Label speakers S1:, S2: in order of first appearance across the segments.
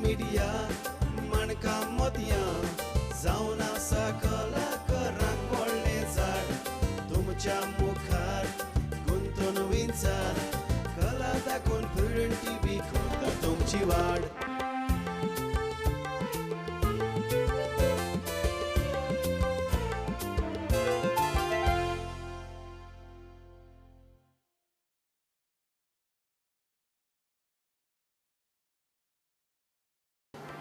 S1: Media माणकां मोतयां जावन आसा कलाकारांक व्हडलें झाड तुमच्या मुखार गुंतून विंचार कला दाखोवन प्रुडंट टीव्ही करता तुमची वाड.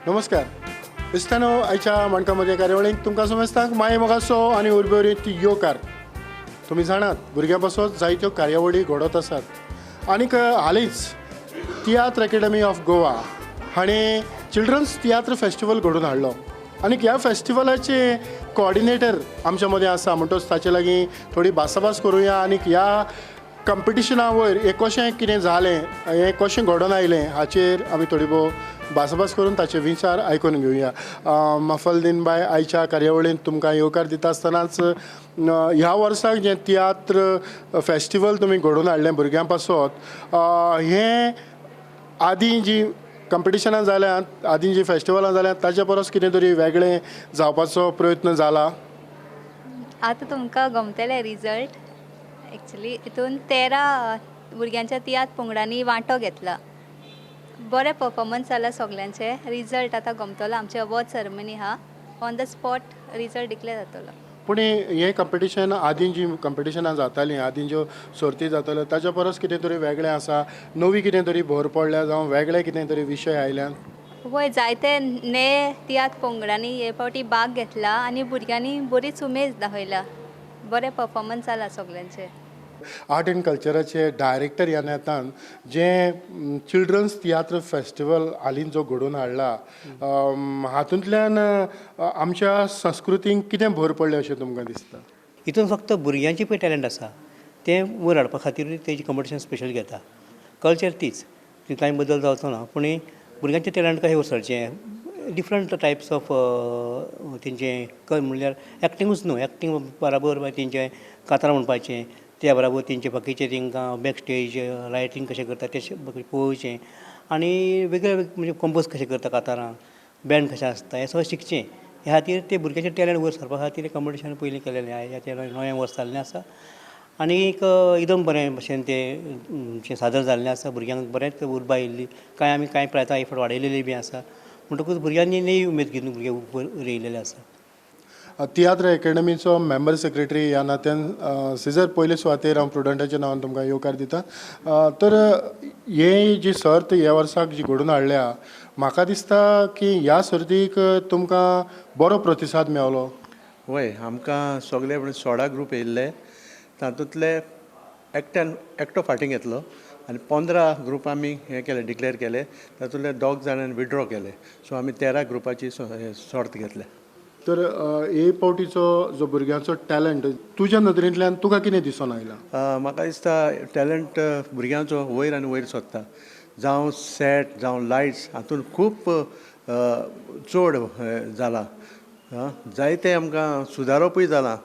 S2: नमस्कार इस्तानो आयच्या माणकां कार्यावळीक तुमकां समजता माये मोगाचो आनी उर्बेवरीत येवकार. तुमी जाणात भुरग्यां पासत जायत्यो कार्यावळी घडत आसात आनीक हालींच तियात्र अकॅडमी ऑफ गोवा हाणें चिल्ड्रन्स तियात्र फेस्टिवल घडोवन हाडलो आनीक ह्या फेस्टिवलाचे कोऑर्डिनेटर आमच्या मदें आसा म्हणटच ताचे लागीं थोडी भासाभास करुया आनीक ह्या कंपिटिशना वयर हें कशें कितें जालें, हें कशें घडोवन आयलें हाचेर आमी थोडी भोव भासाभास करून ताचे विचार आयकून घेवया. मफलदीन बाय, आयच्या कार्यावळींत तुमकां येवकार दिता आसतनाच ह्या वर्साक जें तियात्र फेस्टिवल तुमी घडोवन हाडलें भुरग्यां पासत, हें आदीं जीं कंपिटिशनां जाल्यांत, आदीं जीं फेस्टिवलां जाल्यांत ताचे परस कितें तरी वेगळें जावपाचो प्रयत्न जाला?
S3: आतां तुमकां गमतलें रिजल्ट. एक्चुली हितून 13 भुरग्यांच्या तियात्र पंगडांनी वांटो घेतला. बरें परफॉर्मन्स जाला सगल्यांचे. रिजल्ट आतां गमतलो. आमचे अवॉर्ड सेरेमनी आहा, on the spot result declare जातलो.
S2: पूण हें कंपिटिशन आदीं जीं कंपिटिशनां जातालीं, आदीं ज्यो सर्ती जाताल्यो ताच्या परस कितें तरी वेगळें आसा, नवी कितें तरी भर पडल्या जावं वेगळे कितें तरी विशय आयल्यात?
S3: वय, जायते ने तियात्र पंगडांनी हे फावटी भाग घेतला आनी भुरग्यांनी बरीच उमेद दाखयला. बरें परफॉर्मन्स जाला सगल्यांचे.
S2: आर्ट एंड कल्चराचे डायरेक्टर ह्या नात्यान जें चिल्ड्रन्स तियात्र फेस्टिवल हालींच जो घडोवन हाडला, हातूंतल्यान आमच्या संस्कृतींक कितें भर पडलें अशें तुमकां दिसता?
S4: हितून फक्त भुरग्यांची पळय टॅलंट आसा तें वयर हाडपा खातीर तेजी कंपिटिशन स्पेशल घेता. कल्चर तीच, ती कांय बदल जावचो ना, पूण भुरग्यांचें टॅलंट कशें वयर सरचें, डिफरंट टायप्स ऑफ तेंचें म्हणल्यार एक्टिंगूच न्हू, एक्टिंग बराबर मागीर तेंचें कांतारां म्हणपाचें, त्या बराबर तेंचे बाकीचे तेंकां बॅक स्टेज लायटींग कशें करता तें पळोवचें आनी वेगळे वेगळे म्हणजे कंपोज कशें करता कांतारां, बँड कशें आसता हें सगळें शिकचें. ह्या खातीर ते भुरग्यांचें टॅलंट वयर सरपा खातीर कंपिटिशन पयलीं केलेलें आहा, नवें वर्स जाल्लें आसा आनी एक एकदम बरें भशेन तें सादर जाल्लें आसा. भुरग्यांक बरेंच उर्बा आयिल्ली, कांय आमी कांय प्रायतां एफर्ट वाडयलेली बी आसा, म्हणटकूच भुरग्यांनी नवी उमेद घेवन भुरगे वयर येयलेले आसा.
S2: तियात्र अकॅडमीचो मेंबर सेक्रेटरी ह्या नात्यान सिजर, पयले सुवातेर हांव प्रुडंटाच्या नांवान तुमकां येवकार दिता. तर हे जी सर्त ह्या वर्साक जी घडोवन हाडल्या, म्हाका दिसता की ह्या सर्तीक तुमकां बरो प्रतिसाद मेवलो.
S5: वय, आमकां सगळे 16 ग्रूप येयल्ले, तातूंतले एकट्यान एकटो फाटीं घेतलो आनी 15 ग्रूप आमी हें केले, डिक्लेर केले. तातूंतले 2 जाणांनी विड्रॉ केले. सो आमी 13 ग्रुपाची सर्त घेतल्या.
S2: तर हे पावटीचो जो भुरग्यांचो टॅलंट तुज्या नदरेंतल्यान तुका कितें दिसून आयला?
S5: म्हाका दिसता टॅलंट भुरग्यांचो वयर आनी वयर सोदता, जावं सेट जावं लायट्स हातूंत खूब चड जाला. जायते आमकां सुदारपूय जालां,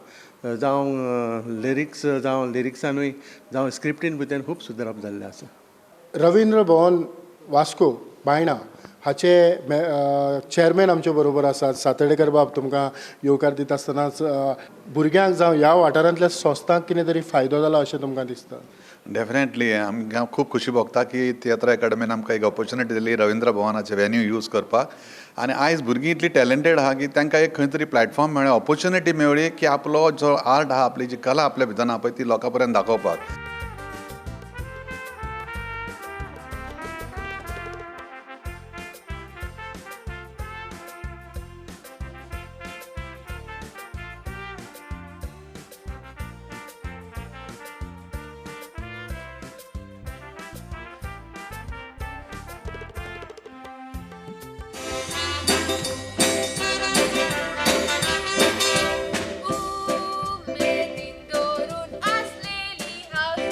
S5: जावं लिरिक्स, जावं लिरिक्सानूय, जावं स्क्रिप्टीन भितर खूब सुदारप जाल्लें आसा.
S2: रविंद्र भवन वास्को बायणा हाचे चेअरमॅन आमचे बरोबर आसात. सातर्डेकर बाब, तुमकां येवकार दिता आसतनाच भुरग्यांक जावं ह्या वाठारांतल्या संस्थांक कितें तरी फायदो जाला अशें तुमकां दिसता?
S6: डेफिनेटली आमकां खूब खुशी भोगता की तियात्र अकॅडमीन आमकां एक ऑपॉर्च्युनिटी दिली रविंद्र भवनाचे व्हेन्यू यूज करपाक. आनी आयज भुरगीं इतली टॅलंटेड आहा की तांकां एक खंय तरी प्लॅटफॉर्म मेळ्ळें, ऑपॉर्च्युनिटी मेळ्ळी की आपलो जो आर्ट आहा, आपली जी कला आपल्या भितर आहा पळय ती लोकां पर्यंत दाखोवपाक.
S7: उमेदीन दवरून आसलेली हांव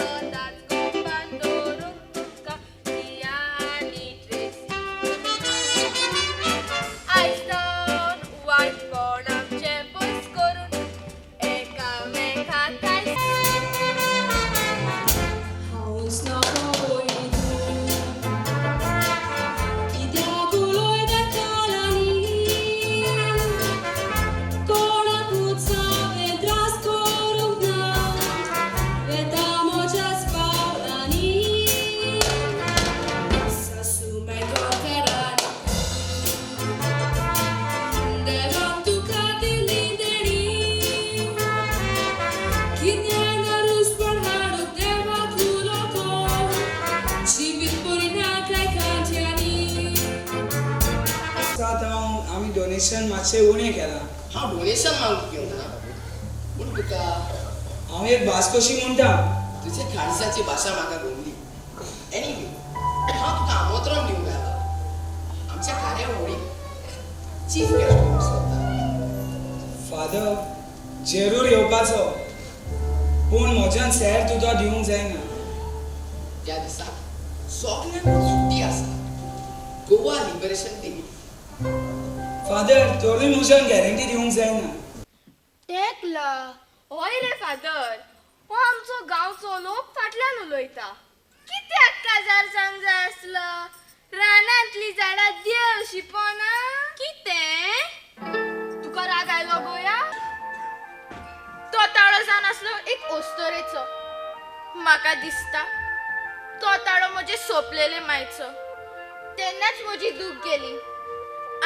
S7: डोनेशन मातशें उणें केलां.
S8: हांव डोनेशन मागूंक येवंक ना, पूण तुका
S7: हांव एक भास कशी म्हणटा.
S8: तुजे काळजाची भाशा म्हाका गमली. एनिवे, हांव तुका आमंत्रण दिवंक आयला. आमच्या कार्यावळीक चीफ गेस्ट म्हणून सोदता.
S7: फादर, जरूर येवपाचो, पूण म्हज्यान सॅर तुका दिवंक जायना.
S8: त्या दिसा सगल्यांक सुट्टी आसा, गोवा लिबरेशन डे.
S7: फादर, तरूय म्हज्यान गॅरंटी दिवंक जायना.
S9: तेकला हय रे फादर, हो आमचो गांवचो लोक फाटल्यान उलयता. कित्याक काजार जावंक जाय आसलो? रानांतली झाडां देव शिपोना कितें? तुका राग आयलो गोया? तो ताळो जावन आसलो एक ओस्तोरेचो. म्हाका दिसता तो ताळो म्हजे सोंपलेले मायचो. तेन्नाच म्हजी दूख गेली.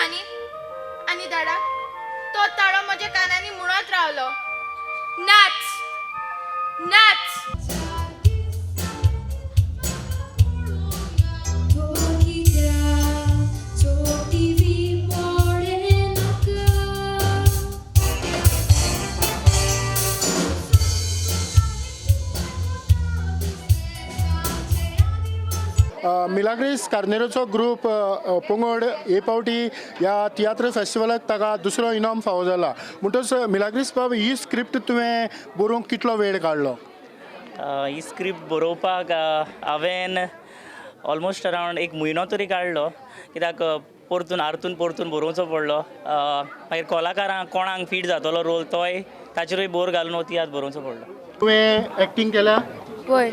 S9: आनी आनी दाडा, तो ताळो म्हज्या कानांनी म्हणत रावलो, नाच नाच.
S2: मिलाग्रीस कार्नेरोचो ग्रूप पंगड हे फावटी ह्या तियात्र फेस्टिवलाक ताका दुसरो इनाम फावो जाला. म्हणटच मिलाग्रीस बाब, ही स्क्रिप्ट तुवें बरोवंक कितलो वेळ काडलो?
S10: ही स्क्रिप्ट बरोवपाक हांवें ऑलमोस्ट अरावंड एक म्हयनो तरी काडलो, कित्याक परतून आरतून परतून बरोवचो पडलो. मागीर कलाकारांक कोणाक फीट जातलो रोल तोय ताचेरूय बोर घालून हो तियात्र बरोवचो पडलो.
S2: तुवें एक्टींग केल्या?
S11: वय.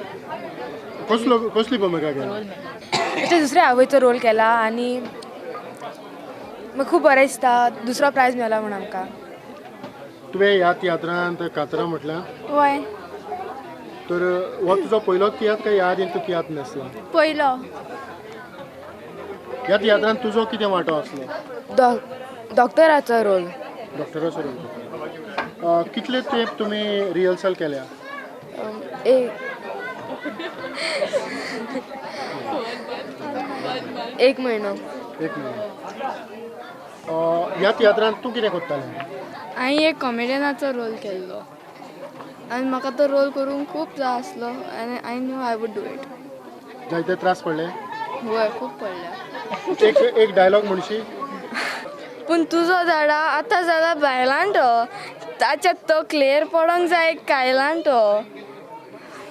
S2: कसलो कसली भुमिका केल्या?
S11: दुसऱ्या आवयचो रोल केला आनी खूब बरें दिसता. दुसरो प्रायज मेळ्ळा म्हूण आमकां.
S2: तुवें ह्या तियात्रांत कातरां म्हटल्यार?
S11: वय.
S2: तर हो तुजो पयलो तियात्र काय ह्या आदीं तूं तियात्र नासला?
S11: पयलो.
S2: ह्या तियात्रांत तुजो कितें वांटो आसलो?
S11: डॉक्टराचो रोल.
S2: डॉक्टराचो रोल. कितले तेंप तुमी रिहर्सल केल्या?
S11: एक म्हयनो.
S2: एक म्हयनो. ह्या तियात्रांत तूं कितें करतालें?
S11: हांवें एक कॉमेडियनाचो रोल केल्लो आनी म्हाका तो रोल करूंक खूब जाय आसलो आनी I knew I would do it.
S2: जायते त्रास पडले?
S11: वय, खूब पडले.
S2: एक एक डायलॉग म्हणशी?
S11: पूण तुजो झाडा आतां जाला बायलांटो, ताच्या तकलेर पडोंक जाय कायलांटो.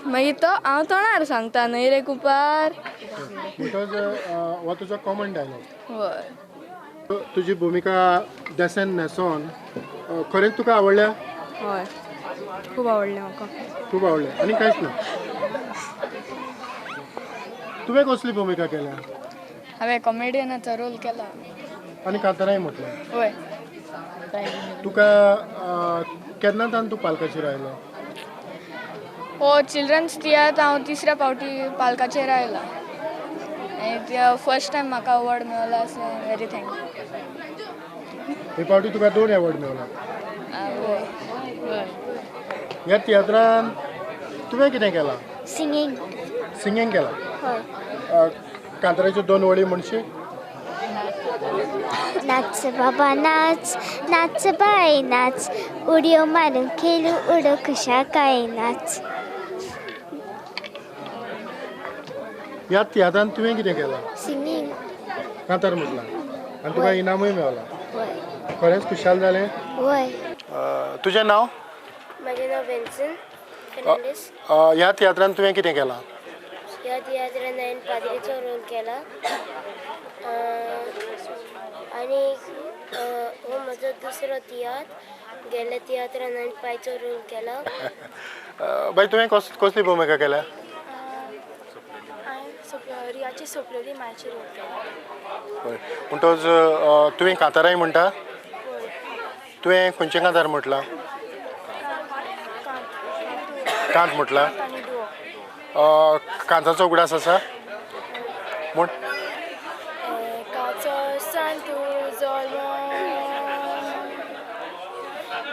S11: मागीर तो हांव तोंडार सांगता न्हय रे कुपार.
S2: म्हणटच हो तुजो कॉमन डायलॉग.
S11: वय.
S2: तुजी भुमिका देसेन न्हेसोन खरेंच तुका आवडल्या?
S11: हय, खूब आवडलें म्हाका.
S2: खूब आवडलें. आनी कांयच ना? तुवें कसली भुमिका केल्या?
S11: हांवें कॉमेडियनाचो रोल केला
S2: आनी कांतारांय म्हटलें.
S11: वय.
S2: तुका केन्ना तान तूं पालकाचेर आयलो?
S11: हो चिल्ड्रन्स तियात्र हांव तिसऱ्या फावटी पालकाचेर आयला आनी फर्स्ट टायम म्हाका अवॉर्ड मेळ्ळो, सो व्हेरी थँकफूल.
S2: हे फावटी तुका 2 अवॉर्ड मेळ्ळा. ह्या तियात्रान तुवें कितें केलां?
S12: सिंगींग.
S2: सिंगींग केलां?
S12: हय.
S2: कांताराच्यो 2 वळी म्हणशी?
S12: नाच बाबा नाच, नाच बाय नाच, उडयो मारून खेळू उडो खुशालकाय नाच.
S2: ह्या तियात्रान तुवें कितें केलां?
S12: सिंगींग.
S2: कांतार म्हटलां आनी तुका इनामूय मेळ्ळा.
S12: वय.
S2: खरेंच खुशाल जालें?
S12: वय.
S2: तुजें नांव?
S12: म्हजें नांव विन्सन फेर्नांडीस.
S2: ह्या तियात्रान तुवें कितें केलां?
S12: ह्या तियात्रान हांवें पाद्रीचो रोल केला आनी हो म्हजो दुसरो तियात्र. गेल्ल्या तियात्रान हांवें पायचो रोल केला.
S2: बाय, तुवें कसली भुमिका केल्या?
S11: हांवें रियाची सोंपलेली मायची रोल केला.
S2: हय. म्हणटच तुवें कांतारांय म्हणटा? तुवें खंयचें कांतार म्हटलां? कांत म्हटलां. कांताचो उगडास आसा म्हण?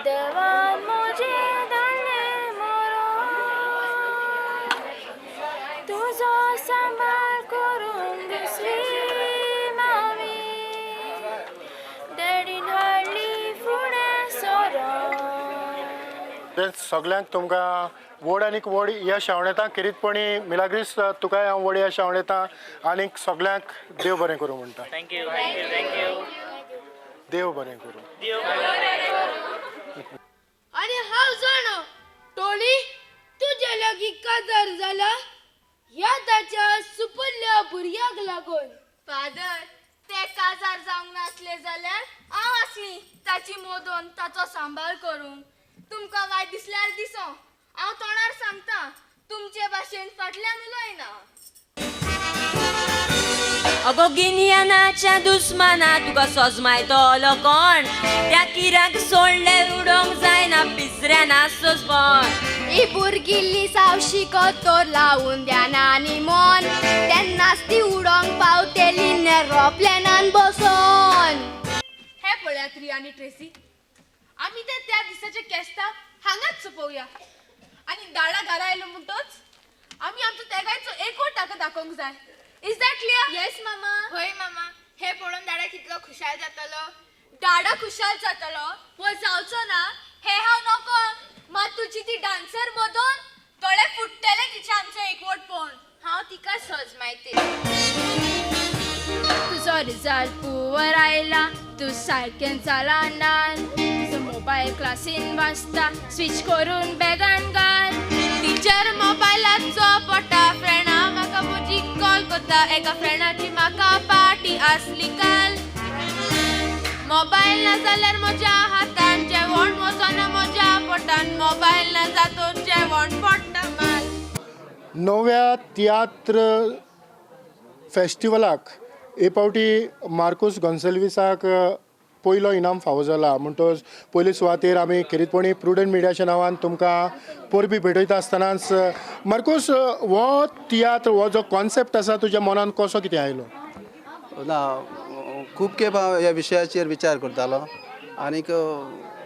S11: देवान म्हजें धाडलें मरोन, तुजो सांबाळ करूंक दुसरी मावी, डॅडीन हाडली.
S2: तें सगल्यांक तुमकां व्हड आनीक व्हड यश आंवडेता. खेरीतपणी मिलाग्रीस तुकाय हांव व्हड यश आंवडेता आनीक सगल्यांक देव बरें करूं म्हणटा.
S10: Thank you thank you thank you.
S2: देव बरें करूं.
S10: देव बरें करूं.
S9: आनी हांव जाणो टोळी तुजे लागीं काजार जाला ह्या ताच्या सुपुल्ल्या भुरग्याक लागून. फादर, ते काजार जावंक नासले जाल्यार हांव आसली ताची मोदोन ताचो सांबाळ करूंक. तुमकां वायट दिसल्यार दिसो, हांव तोंडार सांगता, तुमचे भाशेन फाटल्यान उलयना.
S13: अगो गिन्यानाच्या दुस्माना तुका सोजमायतलो कोण, त्या किराक सोडले उडोवंक जायना पिसऱ्यान सोजबोन.
S9: ही भुरगिल्ली सावशी कतोर लावून ध्यान आनी मन, तेन्नाच ती उडोवंक पावतेली एरोप्लेनान बसोन.
S14: हे पळयात रिया आनी ट्रेसी, आमी ते त्या दिसाचे केस्तांव हांगाच सोंपोवया आनी दाडा घरा आयलो म्हणटोच आमी आमचो तेगायचो एकवट ताका दाखोवंक जाय. Is that clear?
S9: Yes मामा. हय मामा, हे पळोवन दाडा कितलो खुशाल जातलो. दाडा खुशाल जातलो वो जावचो ना हे हांव नको. मात तुजी ती डान्सर मदोन दोळे फुट्टले तिचे आमचे एकवट पळोवन. हांव तिका सजमायते. तुजो रिजल्ट पुवर आयला, तूं सारकें जाला ना, तुजो मोबायल क्लासीन वाजता, स्विच करून बेगान घाल.
S14: टिचर मोबायलाचो पोटा, फ्रेंडा म्हाका म्हजी कॉल करता, एका फ्रेंडाची म्हाका पार्टी आसली काल. मोबायल ना जाल्यार म्हज्या हातान जेवण वचना म्हज्या पोटान, मोबायल ना जातून जेवण पडटा माल.
S2: नव्या तियात्र फेस्टिवलाक हे फावटी मार्कूस गोन्साल्वीसाक पयलो इनाम फावो जाला. म्हणटच पयले सुवातेर आमी खेरीतपणी प्रुडंट मिडियाच्या नांवान तुमकां परबी भेटयता आसतनाच मार्कूस, हो तियात्र हो जो कॉन्सेप्ट आसा तुज्या मनान कसो कितें आयलो?
S15: ना, खूब खेप हांव ह्या विशयाचेर विचार करतालो आनीक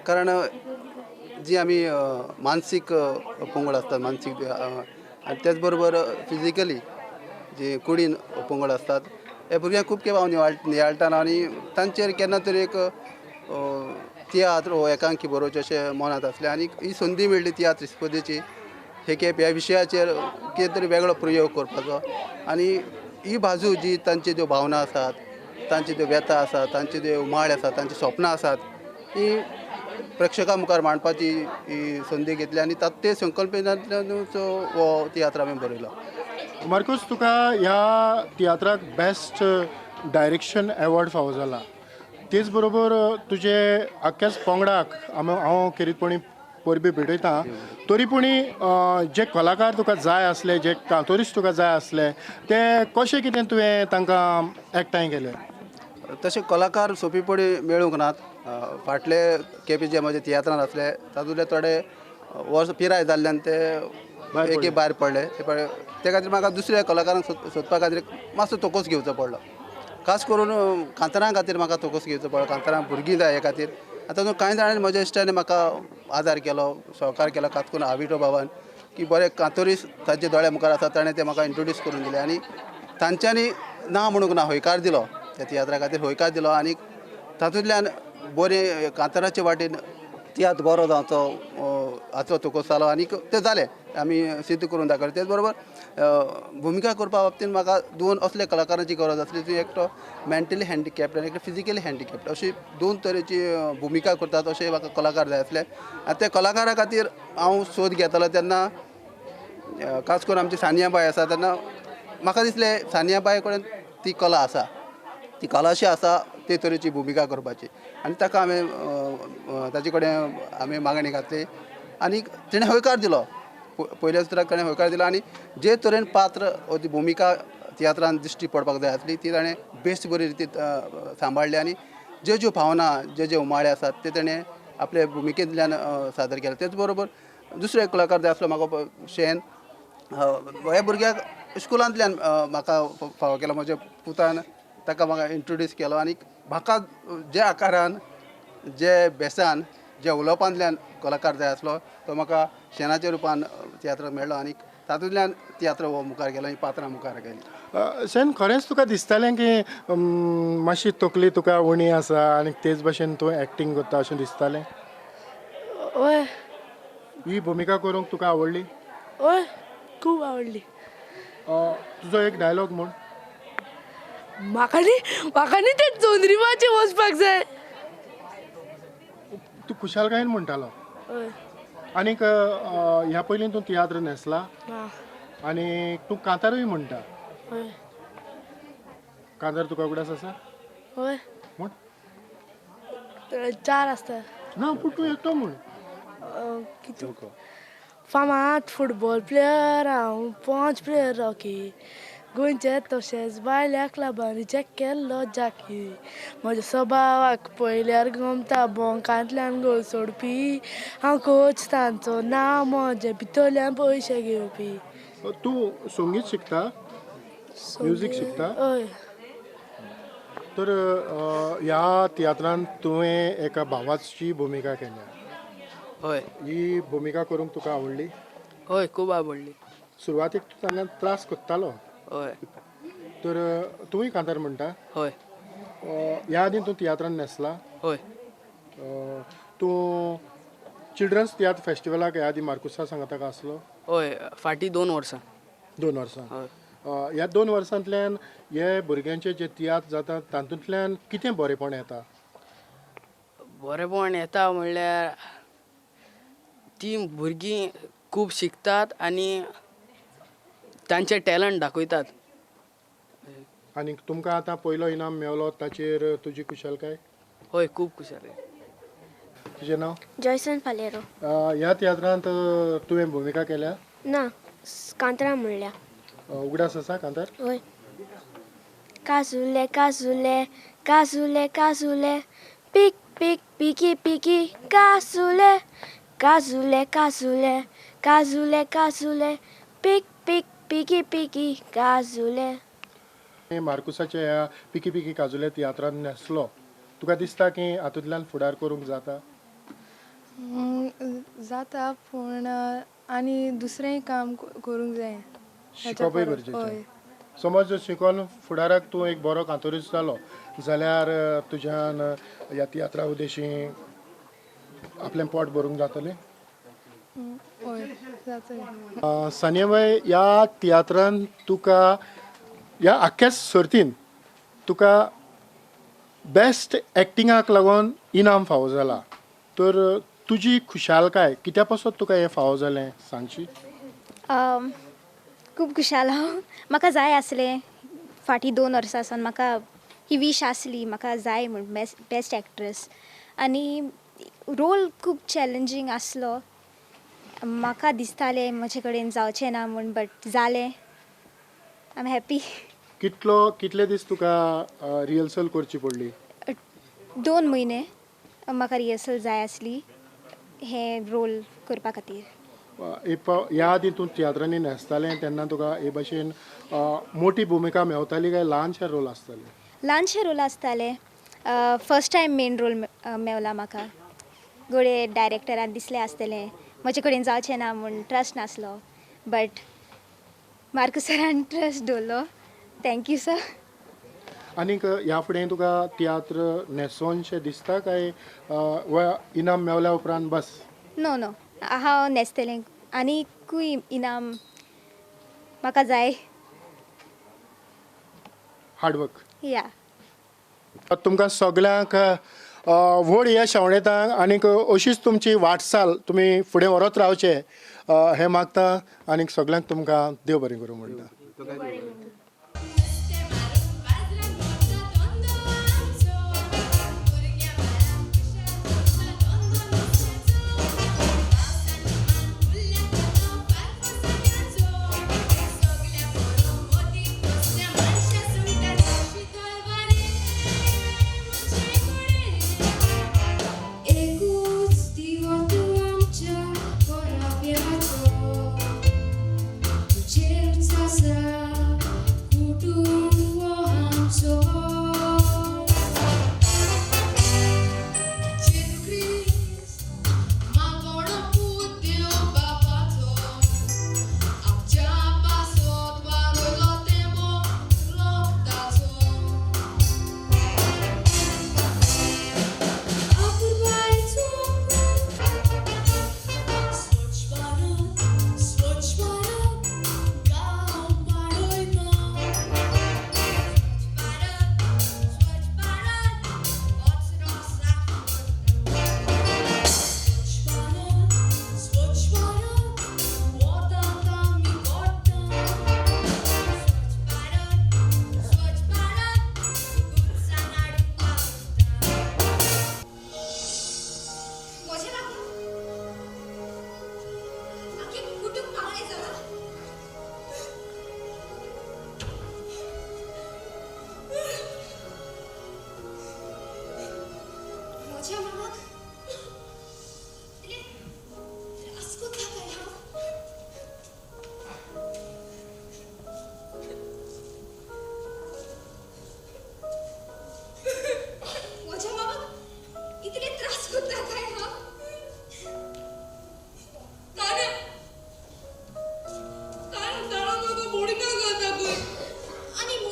S15: कारण जी आमी मानसीक अपंगळ आसतात, मानसीक आनी तेच बरोबर फिजिकली जी कुडीन अपंगळ आसतात, हे भुरग्यांक खूब खेप हांव नियाळटालो आनी तांचेर केन्ना तरी एक तियात्र हो एकांकी बरोवचें अशें मनांत आसलें आनी ही संदी मेळ्ळी तियात्र स्पर्धेची. हे खेप ह्या विशयाचेर कितें तरी वेगळो प्रयोग करपाचो आनी ही बाजू जी तांची ज्यो भावना आसात, तांची ज्यो व्यथा आसात, तांचे जे उमाळे आसात, तांची स्वप्नां आसात, ही प्रेक्षकां मुखार मांडपाची ही संदी घेतली आनी ते संकल्पनेंतल्यानूच हो तियात्र हांवें बरयलो.
S2: मार्कूस, तुका ह्या तियात्राक बेस्ट डायरेक्शन एवॉर्ड फावो जाला, तेच बरोबर तुजे आख्याच पंगडाक हांव खेरीतपणी परबी भेटयता, तरी पुणी जे कलाकार तुका जाय आसले, जे कांतोरीस तुका जाय आसले, ते कशें कितें तुवें तांकां एकठांय केले?
S15: तशे कलाकार सोंपेपणी मेळूंक नात. फाटले खेपे जे म्हजे तियात्रान आसले तातूंतले थोडे वर्स पिराय जाल्ल्यान ते एके भायर पडले. ते खातीर म्हाका दुसऱ्या कलाकारांक सोदपा खातीर मातसो तोकोस घेवचो पडलो. खास करून कांतारां खातीर म्हाका तोकोस घेवचो पडलो. कांतारां भुरगीं जाय हे खातीर. आतां कांय जाणांनी म्हज्या इश्टांनी म्हाका आदार केलो, सहकार केलो, खास करून आविटो बाबान की बरे कांतोरीस तांचे दोळ्या मुखार आसा, ताणें ते म्हाका इंट्रोड्यूस करून दिले आनी तांच्यांनी ना म्हणूंक ना हयकार दिलो, त्या तियात्रा खातीर हयकार दिलो आनी तातूंतल्यान बरें कांताराचे वाटेन तियात्र बरो जावचो हाचो तोकोस जालो आनी तें जालें, आमी सिद्ध करून दाखयलें. तेच बरोबर भुमिका करपा बाबतींत म्हाका दोन असले कलाकारांची गरज आसली, ती एकटो मेंटली हँडिकॅप्ड आनी एकटो फिजिकली हँडिकॅप्ड, अशी दोन तरेची भुमिका करतात अशे म्हाका कलाकार जाय आसले. आनी त्या कलाकारा खातीर हांव सोद घेतालो तेन्ना खास करून आमची सानिया बाय आसा, तेन्ना म्हाका दिसलें सानिया बाय कडेन ती कला आसा, ती कला अशी आसा ते तरेची भुमिका करपाची आनी ताका हांवें ताचे कडेन हांवें मागणी घातली आनी तिणें हयकार दिलो. पयल्या उतराक ताणें हयकार दिलो आनी जे तरेन पात्र वो ती भुमिका तियात्रान दिश्टी पडपाक जाय आसली ती ताणें बेस्ट बरी रितीन सांबाळ्ळी आनी ज्यो ज्यो भावना, जे जे उमाळे आसात ते ताणें आपले भुमिकेंतल्यान सादर केले. तेच बरोबर दुसरो एक कलाकार जाय आसलो म्हाका शेन, ह्या भुरग्याक स्कुलांतल्यान म्हाका फावो केलो, म्हज्या पुतान ताका म्हाका इंट्रोड्यूस केलो आनी म्हाका ज्या आकारान, जे भेसान, जे उलोवपांतल्यान कलाकार जाय आसलो तो म्हाका शेनाच्या रुपान तियात्र मेळ्ळो आनी तातूंतल्यान तियात्र हो मुखार गेलो आनी पात्रां मुखार गेलीं.
S2: शेन, खरेंच तुका दिसतालें की मातशी तकली तुका उणी आसा आनी तेच भशेन तूं एक्टींग करता अशें दिसतालें?
S11: हय,
S2: ही भुमिका करूंक तुका आवडली?
S16: हय, खूब आवडली.
S2: तुजो एक डायलॉग म्हूण.
S16: म्हाका न्ही ते जोंद्रिमाचेर वचपाक जाय.
S2: तूं खुशालकायेन म्हणटालो.
S16: हय.
S2: आनीक ह्या पयलीं तूं तियात्र न्हेसला आनी तूं कांतारूय म्हणटा.
S16: हय.
S2: कांतार तुका उगडास आसा?
S16: हय.
S2: म्हण.
S16: 4 आसता.
S2: ना, पूण तूं एकटो म्हूण.
S16: कितें फामाद फुटबॉल प्लेयर हांव, 5 प्लेयर रॉकी, गोंयचे तशेंच भायल्या क्लबान रिजेक्ट केल्लो जाकी, म्हज्या स्वभावाक पळयल्यार गमता बोंकांतल्यान गोल सोडपी, हांव कोच तांचो ना म्हजे भितरल्यान पयशे घेवपी.
S2: तूं संगीत शिकता? म्युजीक शिकता?
S16: हय.
S2: तर ह्या तियात्रांत तुवें एका भावाची भुमिका केल्या.
S8: हय.
S2: ही भुमिका करूंक तुका आवडली?
S8: हय, खूब आवडली.
S2: सुरवातीक तूं तांकां त्रास करतालो.
S8: हय.
S2: तर तुवूय कांतार म्हणटा?
S8: हय.
S2: ह्या आदीं तूं तियात्रान न्हेसला?
S8: हय.
S2: तूं चिल्ड्रन्स तियात्र फेस्टिवलाक ह्या आदीं मार्कुसा सांगाताक आसलो?
S8: हय, फाटीं 2 वर्सां.
S2: 2 वर्सां.
S8: हय.
S2: ह्या 2 वर्सांतल्यान हे भुरग्यांचे जे तियात्र जाता तातूंतल्यान कितें बरेंपण येता?
S8: बरेंपण येता म्हणल्यार ती भुरगीं खूब शिकतात आनी तांचे टॅलंट दाखयतात.
S2: आनी तुमकां आतां पयलो इनाम मेवलो ताचेर तुजी खुशालकाय?
S8: हय, खूब खुशालकाय.
S2: तुजें नांव?
S17: जॉयसन फालेरो.
S2: ह्या तियात्रांत तुवें भुमिका केल्या?
S17: ना, कांतरा म्हणल्या.
S2: उगडास आसा कांतार?
S17: हय. काजुले काजुले काजुले काजुले पीक पीक पिकी पिकी काजुले काजुले काजुले काजुले काजुले पीक पीक पिकी पिकी काजुले.
S2: मार्कुसाच्या ह्या पिकी पिकी काजुले तियात्रांत न्हेसलो, तुका दिसता की हातूंतल्यान फुडार करूंक जाता?
S11: जाता, पूण आनी दुसरेंय काम करूंक जाय.
S2: शिकोवपूय गरजेचें. समज शिकोन फुडाराक तूं एक बरो कांतोरीस्त जालो जाल्यार तुज्यान ह्या तियात्रा उद्देशी आपलें पोट भरूंक जातलें?
S11: हय, जातलें.
S2: सानिया बाय, ह्या तियात्रान तुका ह्या आख्ख्या सर्तीन तुका बेस्ट एक्टिंगाक लागून इनाम फावो जाला, तर तुजी खुशालकाय कित्या पासत तुका हें फावो जालें सांगशी?
S18: खूब खुशाल हांव. म्हाका जाय आसलें फाटीं 2 वर्सां सावन म्हाका ही वीश आसली, म्हाका जाय म्हूण बेस्ट एक्ट्रेस. आनी रोल खूब चॅलेंजींग आसलो, म्हाका दिसतालें म्हजे कडेन जावचें ना म्हूण, बट जालें. I am happy.
S2: कितले दीस तुका रिहर्सल करची पडली?
S18: 2 म्हयने म्हाका रिहर्सल जाय आसली हे रोल करपा खातीर.
S2: ह्या आदीं तूं तियात्रांनी न्हेसतालें तेन्ना तुका हे भाशेन मोठी भुमिका मेवताली काय ल्हानशे रोल आसताले?
S18: ल्हानशे रोल आसताले. फर्स्ट टायम मेन रोल मेवला म्हाका. घडये डायरेक्टरान दिसलें आसतलें म्हजे कडेन जावचें ना म्हूण, ट्रस्ट नासलो, बट मार्कू सरान ट्रस्ट दवरलो. Thank you sir.
S2: आनीक ह्या फुडें तुका तियात्र न्हेसोनशें दिसता काय इनाम मेवल्या उपरांत बस?
S18: नो नो, हांव न्हेसतलें आनीकूय इनाम म्हाका जाय.
S2: हार्डवर्क.
S18: या.
S2: तुमकां सगल्यांक व्हड यश आवडयता आनीक अशीच तुमची वाटचाल तुमी फुडें व्हरत रावचे हें मागता आनीक सगल्यांक तुमकां देव बरें करूं म्हणटा.
S19: तुझेरूच आसा.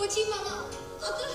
S14: म्हजी मामा आतां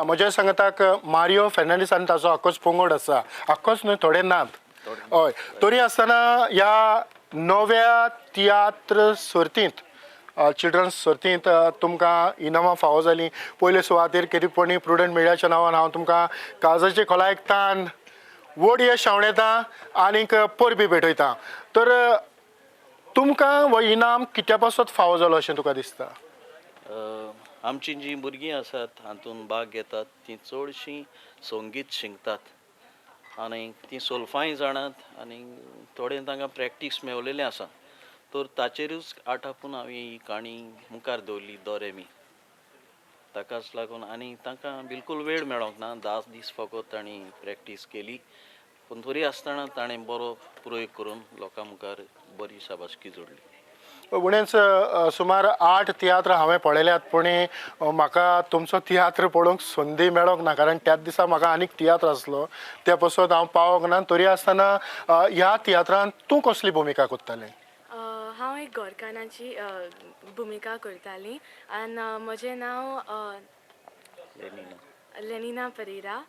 S2: म्हज्या सांगताक मारियो फेर्नांडीस आनी ताचो आक्कोच पंगड आसा, आक्कोच न्हय थोडे नात. हय, तरी आसतना ह्या नव्या तियात्र सर्तींत, चिल्ड्रन्स सर्तींत तुमकां इनामां फावो जालीं. पयले सुवातेर केरीपणी प्रुडंट मिडियाच्या नांवान हांव तुमकां काळजाचे खोलायेक तान व्हड यश आंवडेता आनीक परबी भेटयता. तर तुमकां हो इनाम कित्या पासत फावो जालो अशें तुका दिसता?
S19: आमची जी भुरगीं आसात हातूंत भाग घेतात तीं चडशीं संगीत शिकतात आनी तीं सोल्फांय जाणात आनी थोडें तांकां प्रॅक्टीस मेवलेलें आसा, तर ताचेरूच आटापून हांवें ही काणी मुखार दवरली दोरेमी. ताकाच लागून आनी तांकां बिलकूल वेळ मेळोंक ना, 10 दीस फकत तांणी प्रॅक्टीस केली, पूण तरी आसतना ताणें बरो प्रयोग करून लोकां मुखार बरी शाबासकी जोडली.
S2: उणेच सुमार 8 तियात्र हांवें पळयल्यात, पूण म्हाका तुमचो तियात्र पळोवंक संदी मेळोंक ना, कारण त्याच दिसा म्हाका आनीक तियात्र आसलो, त्या पासत हांव पावोंक ना. तरी आसतना ह्या तियात्रांत तूं कसली भुमिका करतालें?
S20: हांव एक गोरकानाची भुमिका करताली आनी म्हजें नांव लेनिना परेरा.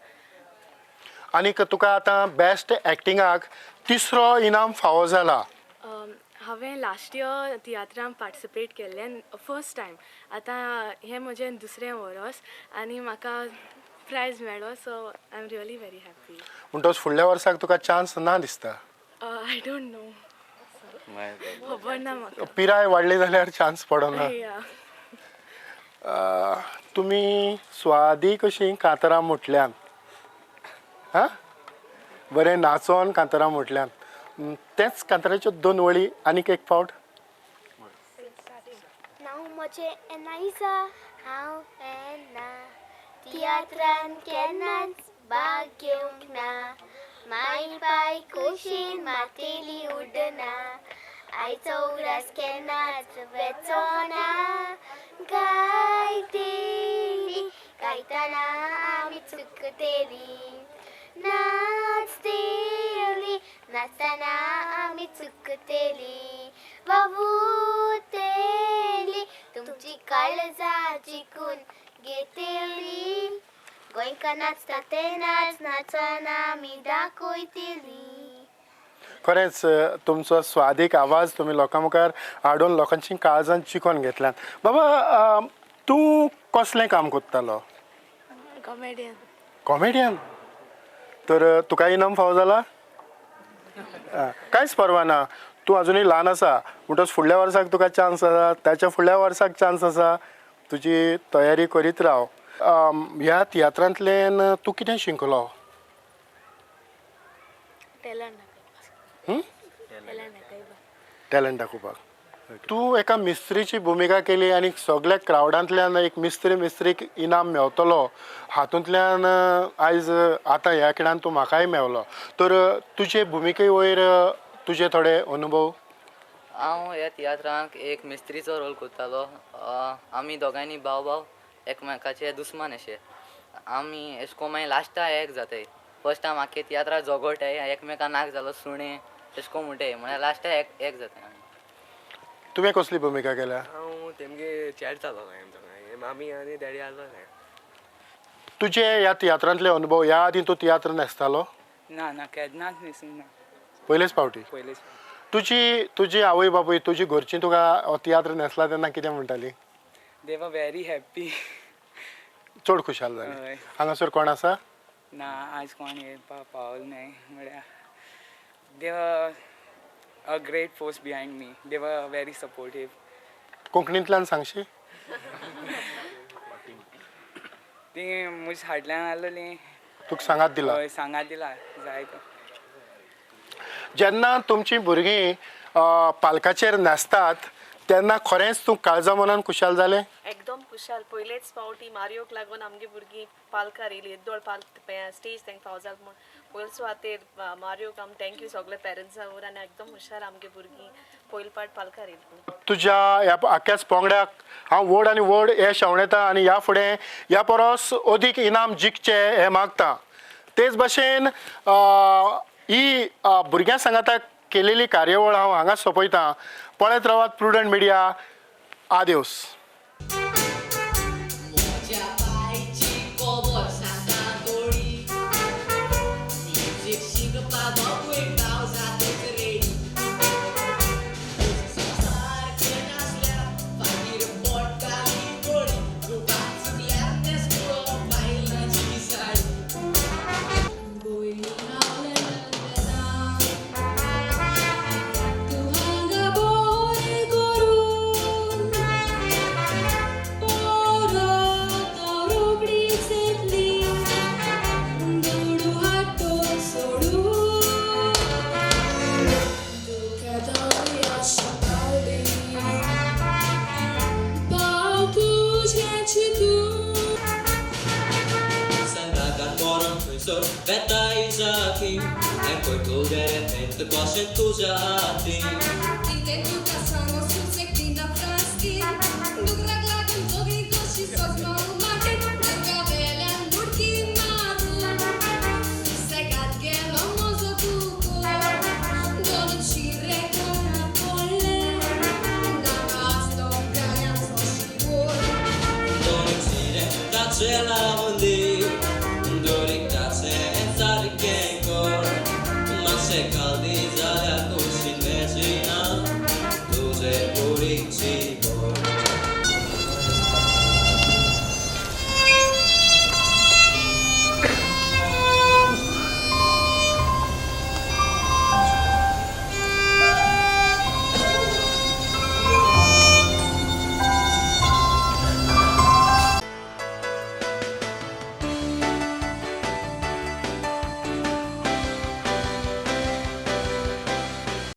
S2: आनीक तुका आतां बेस्ट एक्टिंगाक तिसरो इनाम फावो जाला.
S20: हांवें लास्ट इयर तियात्रान पार्टिसिपेट केल्लें फर्स्ट टायम, आतां हें म्हजें दुसरें वरस आनी म्हाका प्रायज मेळ्ळो, so I am really very happy.
S2: म्हणटकच फुडल्या वर्साक तुका चान्स ना दिसता?
S20: I don't know, खबर ना म्हाका.
S2: पिराय वाडली जाल्यार चान्स पडना. तुमी स्वादी कशीं कांतारां म्हटल्यान, हां बरें नाचोन कांतारां म्हटल्यान, तेच कांताराच्यो 2 वळी आनीक एक फावट.
S12: नांव म्हजें एनाइजा, हांव एना, तियात्रान केन्नाच भाग घेवंक ना, माय पाय कुशीन मातेली उडना, आयचो उगडास केन्नाच वेचो ना, गायतेली गायतना आमी चुकतेली, नाचतेली नाचतना आमी चुकतेली, वावुरतेली तुमची काळजां जिखून घेतेली, गोंयकार नाचता तेन्नाच नाचना आमी दाखयतेली.
S2: खरेंच तुमचो स्वादीक आवाज तुमी लोकां मुखार हाडून लोकांची काळजान चिकोन घेतल्यान. बाबा, तूं कसलें काम करतालो?
S20: कॉमेडियन.
S2: कॉमेडियन? तर तुका इनाम फावो जाला? कांयच परवा ना, तूं अजुनूय ल्हान आसा, म्हणटकच फुडल्या वर्साक तुका चान्स आसा, ताच्या फुडल्या वर्साक चान्स आसा, तुजी तयारी करीत राव. ह्या तियात्रांतल्यान तूं कितें शिकलो? टॅलंट दाखोवपाक. तूं एका मिस्त्रीची भुमिका केली आनी सगळ्या क्रावडांतल्यान एक मिस्त्री मिस्त्रीक इनाम मेवतलो, हातूंतल्यान आयज आतां ह्या खिणान तूं म्हाकाय मेवलो, तर तुजे भुमिके वयर तुजे थोडे अनुभव.
S21: हांव ह्या तियात्रांक एक मिस्त्रीचो रोल करतालो. आमी दोगांयनी भाव भाव एकमेकाचे दुस्मान अशे. आमी एश कोन्न मागीर लास्टा एक जाताय. फर्स्ट टायम आख्खे तियात्राक झगडटाय, एकमेका नाक जालो सुणें एश कोन्न म्हणटाय, म्हळ्यार लास्टा एक जाताय आमी.
S2: तुवें कसली भुमिका केल्या?
S22: हांव तेमगे चॅट जालो मामी आनी डॅडी आसलो.
S2: तुजे ह्या तियात्रांतले अनुभव, ह्या आदीं तूं तियात्र न्हेसतालो?
S7: ना ना, केन्नाच न्हेसूंक ना.
S2: पयलेच फावटी?
S1: पयलेच.
S2: तुजी तुजी आवय बापूय, तुजी घरचीं तुका तियात्र न्हेसला तेन्ना कितें म्हणटाली?
S1: They were very happy.
S2: चड खुशाल जाली. हांगासर कोण आसा?
S1: ना, आज कोण येवपाक पावल न्हय. म्हळ्यार they were a great force behind me. They were very supportive.
S2: कोंकणींतल्यान सांगशी?
S1: ती म्हज्या फाटल्यान आसलेली.
S2: तुका सांगात दिला?
S1: हय, सांगात दिला जाय तो.
S2: जेन्ना तुमचीं भुरगीं पालकाचेर न्हेसतात तेन्ना खरेंच तूं काळजा मनान खुशाल जालें?
S3: एकदम खुशाल. पयलेच फावटी मारियोक लागून आमगे भुरगीं पालकार येयली. येद्दोळ पाल स्टेज तांकां फाव जाल म्हूण पयले सुवातेर मारियोक आम thank you सगळे पेरंट्सां वर आनी एकदम हुशार आमगे भुरगीं पयले पाट पालकार येयली.
S2: तुज्या ह्या आख्याच पंगडाक हांव व्हड आनी व्हड येश आंवडेता आनी ह्या फुडें ह्या परस अदीक इनाम जिखचें हें मागता. तेच भाशेन ही भुरग्यां सांगाता केलेली कार्यावळ हांव हांगा सोंपयतां. पळयत रावात प्रुडंट मिडिया. आदेवस.
S23: C'è la